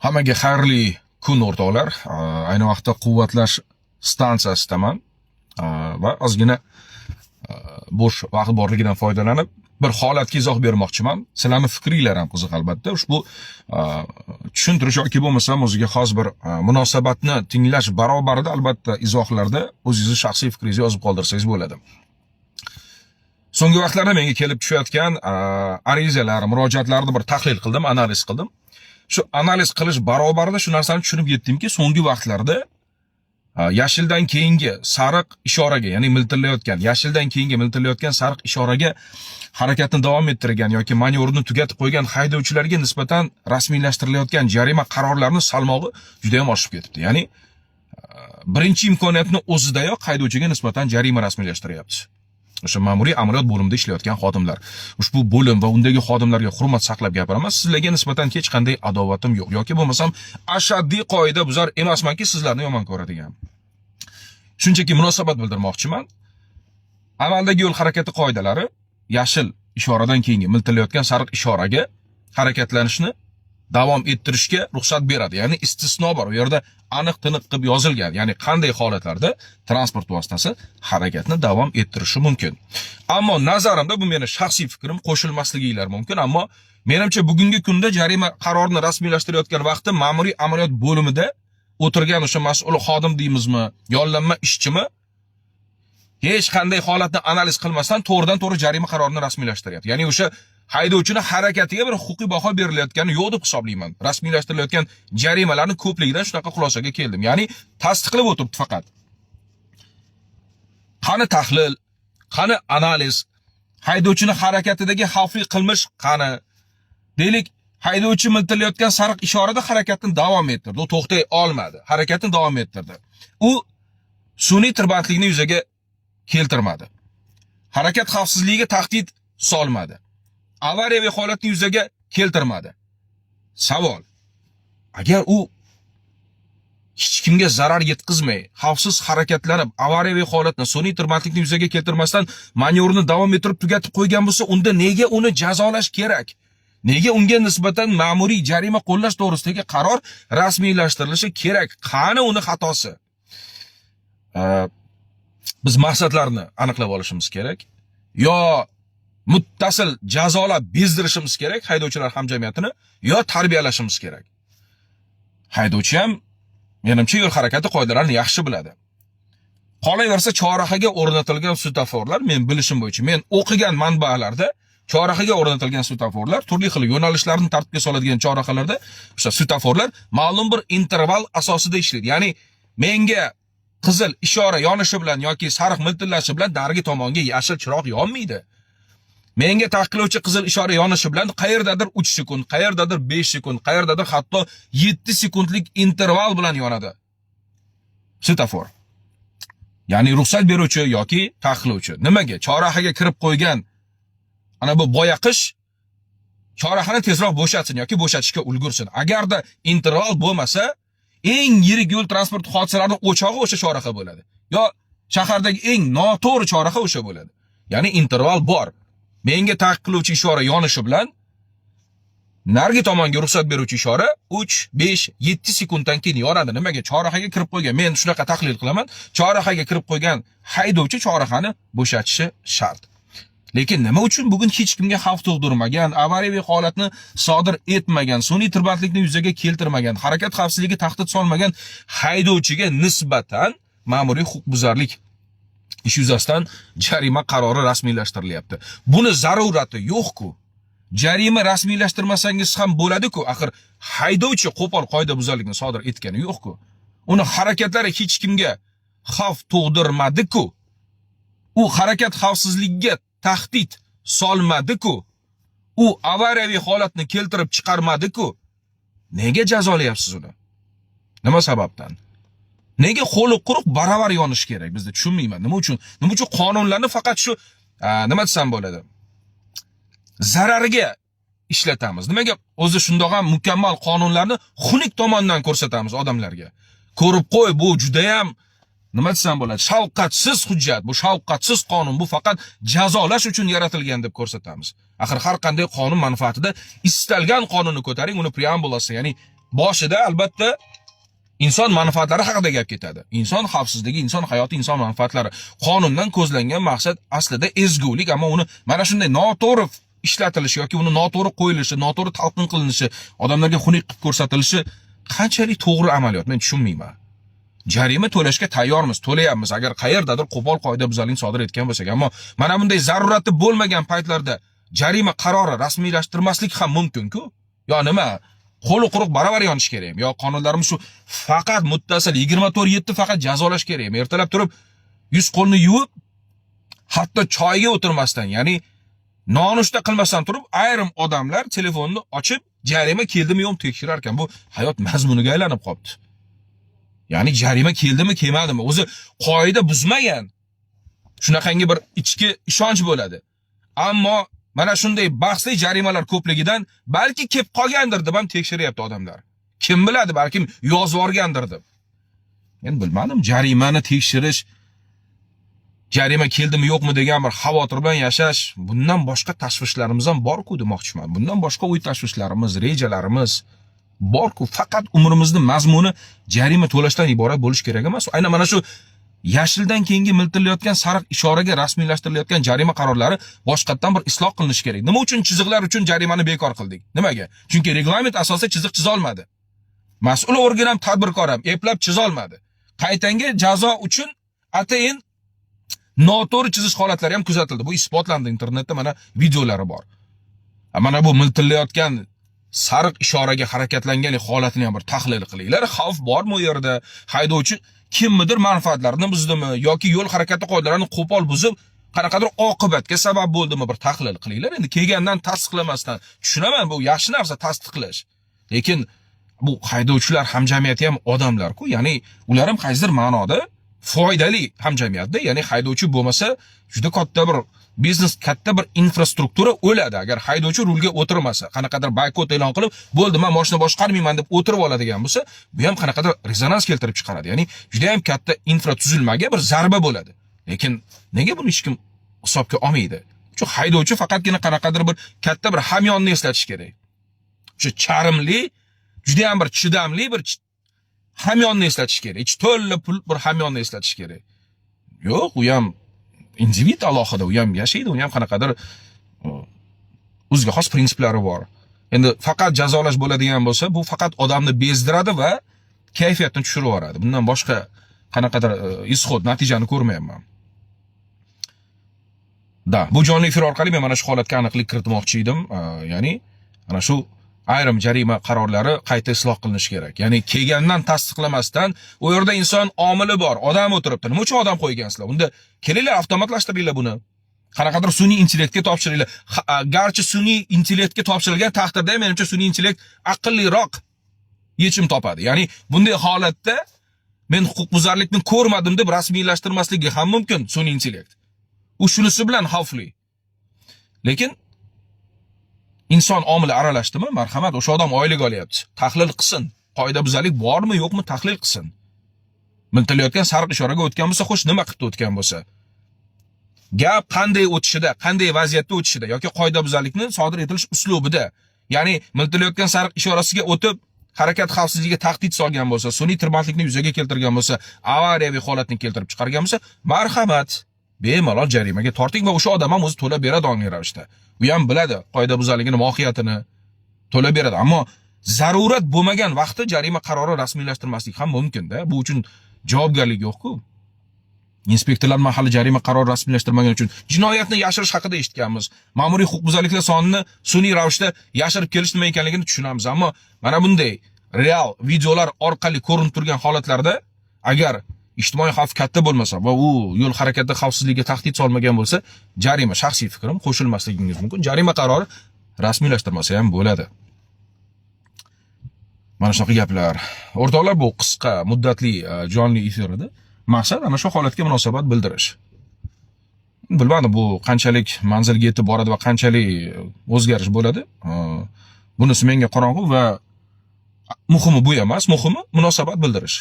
Hammaga xayrli kun, o'rtoqlar. Ayni vaqtda quvvatlash stansiyasidaman va ozgina bo'sh vaqt borligidan foydalanib bir holatga izoh bermoqchiman. Sizlarning fikringlar ham qiziq, albatta. Ushbu tushuntirish yoki bo'lmasam o'ziga xos bir munosabatni tinglash barobarida, albatta, izohlarda o'zingizni shaxsiy fikringizni yozib qoldirsangiz bo'ladi. So'nggi vaqtlarda menga kelib tushayotgan arizalar, murojaatlarni bir tahlil qildim, analiz qildim. Shu analiz qilish barobarida shu narsani tushunib yetdimki, so'nggi vaqtlarda yashildan keyingi sariq ishoraga, ya'ni miltillayotgan, yashildan keyingi miltillayotgan sariq ishoraga harakatni davom ettirgan yoki manevrni tugatib qo'ygan haydovchilarga nisbatan rasmiylashtirilayotgan jarima qarorlarini salmog'i juda ham oshib ketibdi. Ya'ni birinchi imkoniyatni o'zidayoq haydovchiga nisbatan jarima rasmiylashtiryapti. O'sha ma'muriy amaliyot bo'limida ishlayotgan xodimlar. Ushbu bo'lim va undagi xodimlarga hurmat saqlab gapiraman. Sizlarga nisbatan hech qanday adovatim yo'q yoki bo'lmasam ashaddiy qoida buzar emasmanki, sizlarni yomon ko'radigan. Shunchaki munosabat bildirmoqchiman. Amaldagi yo'l harakati qoidalari yashil ishoradan keyingi miltillayotgan sariq ishoraga harakatlanishni davom ettirishga ruxsat beradi. Ya'ni istisno bor. U yerda aniq tiniq qilib yozilgan. Ya'ni qanday holatlarda transport vositasi harakatni davom ettirishi mumkin. Ammo nazarimda, bu meni shaxsiy fikrim, qo'shilmasliginglar mumkin, ammo menimcha, bugungi kunda jarima qarorini rasmiylashtirayotgan vaqtda ma'muriy amaliyot bo'limida o'tirgan o'sha mas'ul xodim deymizmi, yollanma ishchimi, hech qanday holatni analiz qilmasdan to'g'ridan to'g'ri jarima qarorini rasmiylashtiryapti. Ya'ni o'sha haydovchini harakatiga bir huquqiy baho berilayotgani yo'q deb hisoblayman. Rasmiylashtirilayotgan jarimalarning ko'pligidan shunaqa xulosaga keldim. Ya'ni tasdiqlab o'tiribdi faqat. Qani tahlil, qani analiz, haydovchini harakatidagi xavfli qilmish qani? Deylik, haydovchi miltillayotgan sariq ishorada harakatni davom ettirdi. U to'xtay olmadi. Harakatni davom ettirdi. U sun'iy tirbandlikni yuzaga keltirmadi. Harakat xavfsizligiga tahdid solmadi. Avariyaviy holatni yuzaga keltirmadi. Savol: agar u hech kimga zarar yetkazmay, xavfsiz harakatlanib, avariyaviy holatni, sun'iy tirbandlikni yuzaga keltirmasdan manevrni davom ettirib tugatib qo'ygan bo'lsa, unda nega uni jazolash kerak? Nega unga nisbatan ma'muriy jarima qo'llash to'g'risidagi qaror rasmiylashtirilishi kerak? Qani uni xatosi? Biz maqsadlarni aniqlab olishimiz kerak. Yo muttasil jazolab bezdirishimiz kerak haydovchilar hamjamiyatini, yo tarbiyalashimiz kerak. Haydovchi ham, menimcha, yo'l harakati qoidalarini yaxshi biladi. Qolaversa, chorrahaga o'rnatilgan svetoforlar, men bilishim bo'yicha, men o'qigan manbalarda chorrahaga o'rnatilgan svetoforlar, turli xil yo'nalishlarni tartibga soladigan chorrahalarda o'sha svetoforlar ma'lum bir interval asosida ishlaydi. Ya'ni menga qizil ishora yonishi bilan yoki sariq miltillashi bilan narigi tomonga yashil chiroq yonmaydi. Menga taqiqlovchi qizil ishora yonishi bilan qayerdadir 3 sekund, qayerdadir 5 sekund, qayerdadir hatto 7 sekundlik interval bilan yonadi svetofor. Ya'ni ruxsat beruvchi yoki taqiqlovchi. Nimaga? Chorrahaga kirib qo'ygan ana bu boyaqish chorrahani tezroq bo'shatsin yoki bo'shatishga ulgursin. Agarda interval bo'lmasa, eng yirik yo'l transport hodisalarining o'chog'i o'sha chorraha bo'ladi. Yo shahardagi eng noto'g'ri chorraha o'sha bo'ladi. Ya'ni interval bor. Menga taqiqlovchi ishora yonishi bilan narigi tomonga ruxsat beruvchi ishora 3, 5, 7 sekunddan keyin yonadi. Nimaga? Chorrahaga kirib qo'ygan. Men shunaqa tahlil qilaman. Chorrahaga kirib qo'ygan haydovchi chorrahani bo'shatishi shart. Lekin nima uchun bugun hech kimga xavf tug'dirmagan, avariyaviy holatni sodir etmagan, sun'iy tirbandlikni yuzaga keltirmagan, harakat xavfsizligiga tahdid solmagan haydovchiga nisbatan ma'muriy huquqbuzarlik ish yuzasidan jarima qarori rasmiylashtirilyapti? Buni zarurati yo'q-ku. Jarima rasmiylashtirmasangiz ham bo'ladi-ku. Axir haydovchi qo'pol qoidabuzarlikni sodir etgani yo'q-ku. Uni harakatlari hech kimga xavf tug'dirmadi-ku. U harakat xavfsizligiga tahdid solmadi-ku. U avariyaviy holatni keltirib chiqarmadi-ku. Nega jazolayapsiz uni? Nima sababdan? Nega qo'li quruq baravar yonishi kerak? Bizda tushunmayman. Nima uchun? Nima uchun qonunlarni faqat shu, nima desam bo'ladi, zarariga ishlatamiz? Nimaga o'zi shundoq ham mukammal qonunlarni xunuk tomondan ko'rsatamiz odamlarga? Ko'rib qo'y, bu juda ham, nima desam bo'ladi, shafqatsiz hujjat, bu shafqatsiz qonun, bu faqat jazolash uchun yaratilgan deb ko'rsatamiz. Axir har qanday qonun manfaatida istalgan qonunni ko'taring, uni preambulasi, ya'ni Boshida albatta inson manfaatlari haqida gap ketadi. Inson xavfsizligi, inson hayoti, inson manfaatlari. Qonundan ko'zlangan maqsad aslida ezgulik, ammo uni mana shunday noto'g'ri ishlatilishi yoki uni noto'g'ri qo'yilishi, noto'g'ri talqin qilinishi, odamlarga xunuk qilib ko'rsatilishi qanchalik to'g'ri amaliyot, men tushunmayman. Jarima to'lashga tayyormiz, to'layapmiz agar qayerdadir qo'pol qoidabuzarlik sodir etgan bo'lsak, ammo mana bunday zarurati bo'lmagan paytlarda jarima qarori rasmiylashtirmaslik ham mumkin-ku. Yo nima, qo'li quruq baravar yonish kerakmi? Yo qonunlarimiz shu faqat muttasil 24/7 faqat jazolash kerakmi? Ertalab turib yuz qo'lni yuvib, hatto choyga o'tirmasdan, ya'ni nonushta qilmasdan turib ayrim odamlar telefonni ochib jarima keldimi yo'qmi tekshirar ekan. Bu hayot mazmuniga aylanib qolibdi. Ya'ni jarima keldimi, kelmadimi? O'zi qoida buzmagan. Shunaqangi bir ichki ishonch bo'ladi. Ammo mana shunday bahsli jarimalar ko'pligidan balki kelib qolgandir deb ham tekshiryapti odamlar. Kim biladi, balkim yozib yuborgandir deb. Men bilmadim, jarimani tekshirish, jarima keldimi yo'qmi degan bir xavotir bilan yashash, bundan boshqa tashvishlarimiz ham bor-ku demoqchiman. Bundan boshqa o'y tashvishlarimiz, rejalarimiz bor-ku. Faqat umrimizni mazmuni jarima to'lashdan iborat bo'lishi kerak emas. Aynan mana shu yashildan keyingi miltillayotgan sariq ishoraga rasmiylashtirilayotgan jarima qarorlari boshqatdan bir isloh qilinishi kerak. Nima uchun chiziqlar uchun jarimani bekor qildik? Nimaga? Chunki reglament asosida chiziq chizolmadi. Mas'ul organ ham, tadbirkor ham eplab chizolmadi. Qaytanga jazo uchun atayin noto'g'ri chizish holatlari ham kuzatildi. Bu isbotlandi, internetda mana videolari bor. Mana bu miltillayotgan sariq ishoraga harakatlanganlik holatini ham bir tahlil qilinglar. Xavf bormi u yerda? Haydovchi kimnidir manfaatlarini buzdimi yoki yo'l harakati qoidalarini qo'pol buzib, qanaqadir oqibatga sabab bo'ldimi, bir tahlil qilinglar. Endi kelgandan tasdiqlamasdan tushunaman, bu yaxshi narsa tasdiqlash. Lekin bu haydovchilar hamjamiyati ham odamlar-ku, ya'ni ular ham qaysidir ma'noda foydali hamjamiyatda, ya'ni haydovchi bo'lmasa juda katta bir biznes, katta bir infrastruktura o'ladi. Agar haydovchi rulga o'tirmasa, qanaqadir boykot e'lon qilib, bo'ldi, men mashina boshqarmayman deb o'tirib oladigan bo'lsa, bu ham qanaqadir rezonans keltirib chiqaradi. Ya'ni juda ham katta infratuzilmaga bir zarba bo'ladi. Lekin nega buni hech kim hisobga olmaydi? Shu haydovchi faqatgina qanaqadir bir katta bir hamyonni eslatish kerak. O'sha charmli, juda ham bir chidamli bir hamyonni eslatish kerak. Ichi to'la pul bir hamyonni eslatish kerak. Yo'q, u ham individ alohida, u ham yashaydi, uni ham qanaqadir o'ziga xos prinsiplari bor. Endi faqat jazolash bo'ladigan bo'lsa, bu faqat odamni bezdiradi va kayfiyatni tushirib yuboradi. Bundan boshqa qanaqadir исход, natijani ko'rmayapman. Да, bu jonli efir orqali men mana shu holatga aniqlik kiritmoqchi edim. Ya'ni ana shu ayrim jarima qarorlari qayta isloh qilinishi kerak. Ya'ni kelgandan tasdiqlamasdan u yerda inson omili bor, odam o'tiribdi. Nima uchun odam qo'ygansizlar? Unda kelinglar, avtomatlashtiringlar buni. Qanaqadir sun'iy intellektga topshiringlar. Garchi sun'iy intellektga topshirilgan taqdirda ham menimcha sun'iy intellekt aqlliroq yechim topadi. Ya'ni bunday holatda men huquqbuzarlikni ko'rmadim deb rasmiylashtirmasligi ham mumkin sun'iy intellekt. U shunisi bilan xavfli. Lekin inson omili aralashdimi? Marhamat, o'sha odam oylik olyapti. Tahlil qilsin. Qoidabuzarlik bormi, yo'qmi tahlil qilsin. Miltillayotgan sariq ishoraga o'tgan bo'lsa, xo'sh, nima qilib o'tgan bo'lsa? Gap qanday o'tishida, qanday vaziyatda o'tishida yoki qoidabuzarlikni sodir etilish uslubida. Ya'ni miltillayotgan sariq ishorasiga o'tib, harakat xavfsizligiga tahdid solgan bo'lsa, sun'iy tirbandlikni yuzaga keltirgan bo'lsa, avariyaviy holatni keltirib chiqargan bo'lsa, marhamat, bemalol jarimaga torting va o'sha odam ham o'zi to'lab beradi ongli ravishda. U ham biladi qoidabuzarligini mohiyatini, to'lab beradi. Ammo zarurat bo'lmagan vaqtda jarima qarori rasmiylashtirmaslik ham mumkin-da. Bu uchun javobgarlik yo'q-ku. Inspektorlar mahalla jarima qarori rasmiylashtirmagani uchun jinoyatni yashirish haqida eshitganmiz. Ma'muriy huquqbuzarliklar sonini sun'iy ravishda yashirib kelish nima ekanligini tushunamiz. Ammo mana bunday real videolar orqali ko'rinib turgan holatlarda agar ijtimoiy xavf katta bo'lmasa va u yo'l harakati xavfsizligiga tahdid solmagan bo'lsa, jarima, shaxsiy fikrim, qo'shilmasligingiz mumkin. Jarima qarori rasmiylashtirmasa ham bo'ladi. Mana shunaqa gaplar. O'rtoqlar, bu qisqa muddatli jonli efir edi. Maqsad ana shu holatga munosabat bildirish. Bilmadim, bu qanchalik manzilga yetib boradi va qanchalik o'zgarish bo'ladi. Bunisi menga qorong'u va muhimi bu emas, muhimi munosabat bildirish.